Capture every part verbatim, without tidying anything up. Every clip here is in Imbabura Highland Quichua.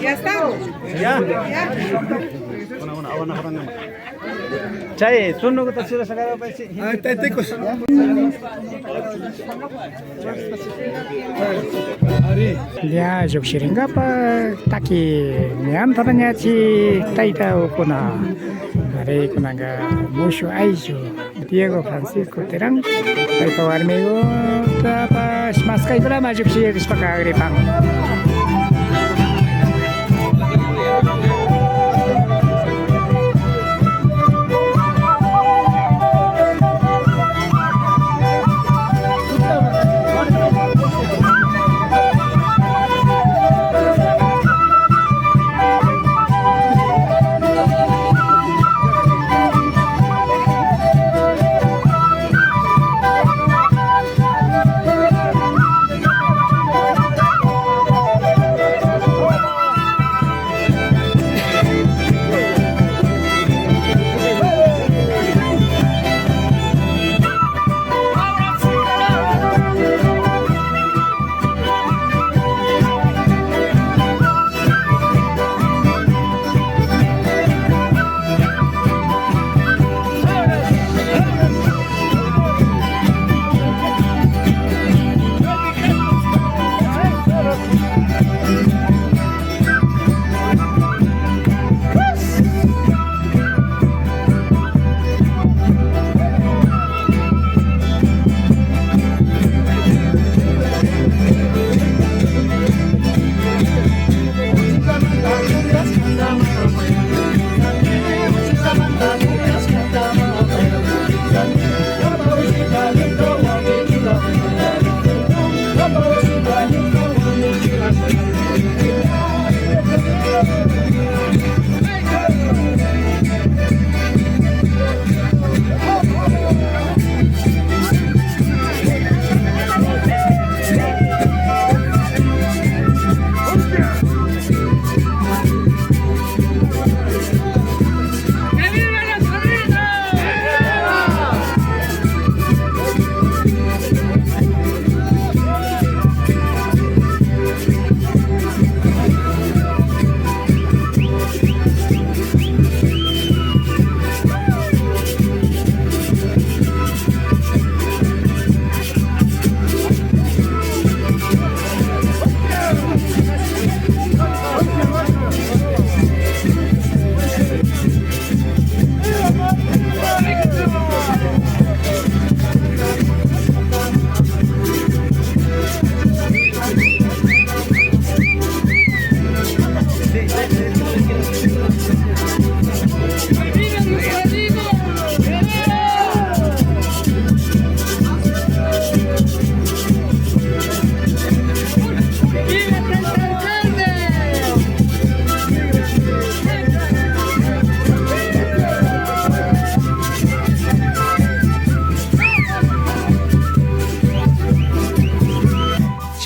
Ya está. Ya. Chay, tunukuta churashaka. Ay, taytaykus. Ya, llukshirinkapa taki ñanta ñachi taytakuna. Ari, kunanka mushu ayllu Diego Francisco Terán, paypa warmikutapash maskaykunama llukshirishpaka agripan.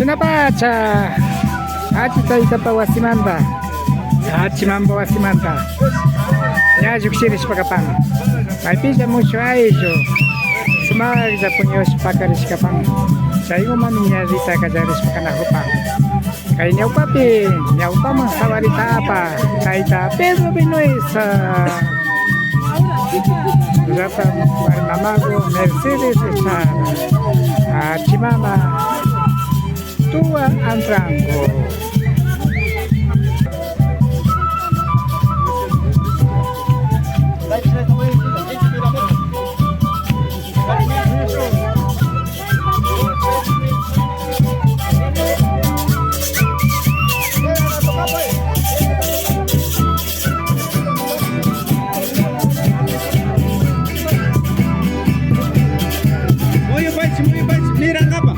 Napacha, achi taytapa wasimanta, achi mamba wasimanta, ña llukshirishpa kapan. Maypilla mushuk ayllu, sumaklla puñushpa pakarishkapan. Chaygumanmi ña rita kallarishpa kanakupan. Kay ñawpapi, ñawpaman sawaritapak tayta Pedro Vinuesa. Rata mamagu Mercedes Estrada. Achi mama. Tuwa Antrango. Muy bien, pues, muy bien, pues, mira, tapa.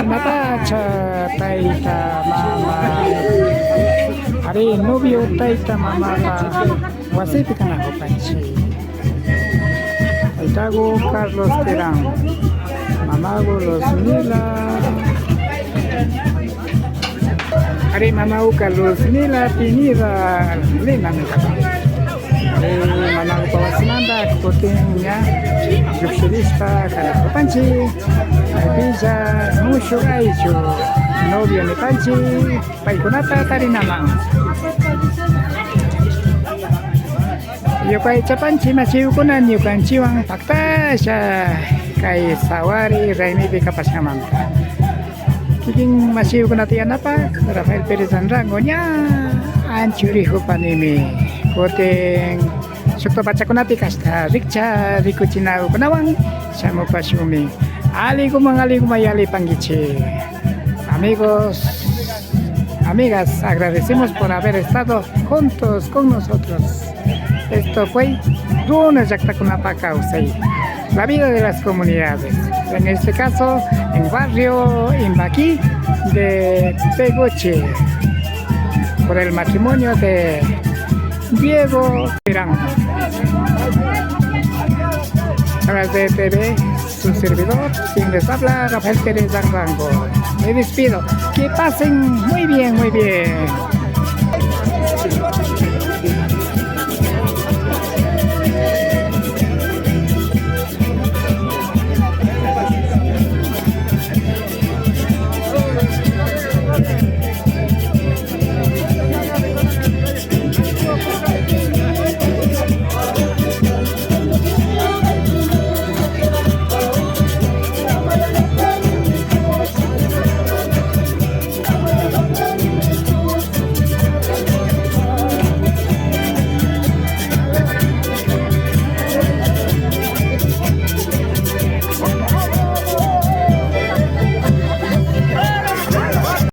Napacha tayta mama. Ari, novio tayta mamapa wasipi kanakupanchik. Taytaku Carlos Terán, mamaku Luzmila. Ari, mamakuka Luzmila Pineda Lima nikapan. Ari, mamakupa wasimanta kutin ña llukshirishpa kanakupanchik. Villa mushuk ayllu novio nipanchik paykunata tarinaman. Yupaychapanchik mashikuna ñukanchikwan paktasha kay sawari raymipi kapashkamanta. Kikin mashikukunata yanapak Rafael Pérez Anrango ña anchurikupanimi. Kutin shukta pachakunapi kashta rikcha rikuchinakunawan shamupashunmi. Allikuman allikuman yallipankichik. Amigos, amigas, agradecemos por haber estado juntos con nosotros. Esto fue Runa Llaktakunapak Kawsay, la vida de las comunidades. En este caso, en barrio Imbaquí de Peguche, por el matrimonio de Diego Terán. Para R T V, su servidor, quien les habla, Rafael Pérez Anrango. Me despido. Que pasen muy bien, muy bien.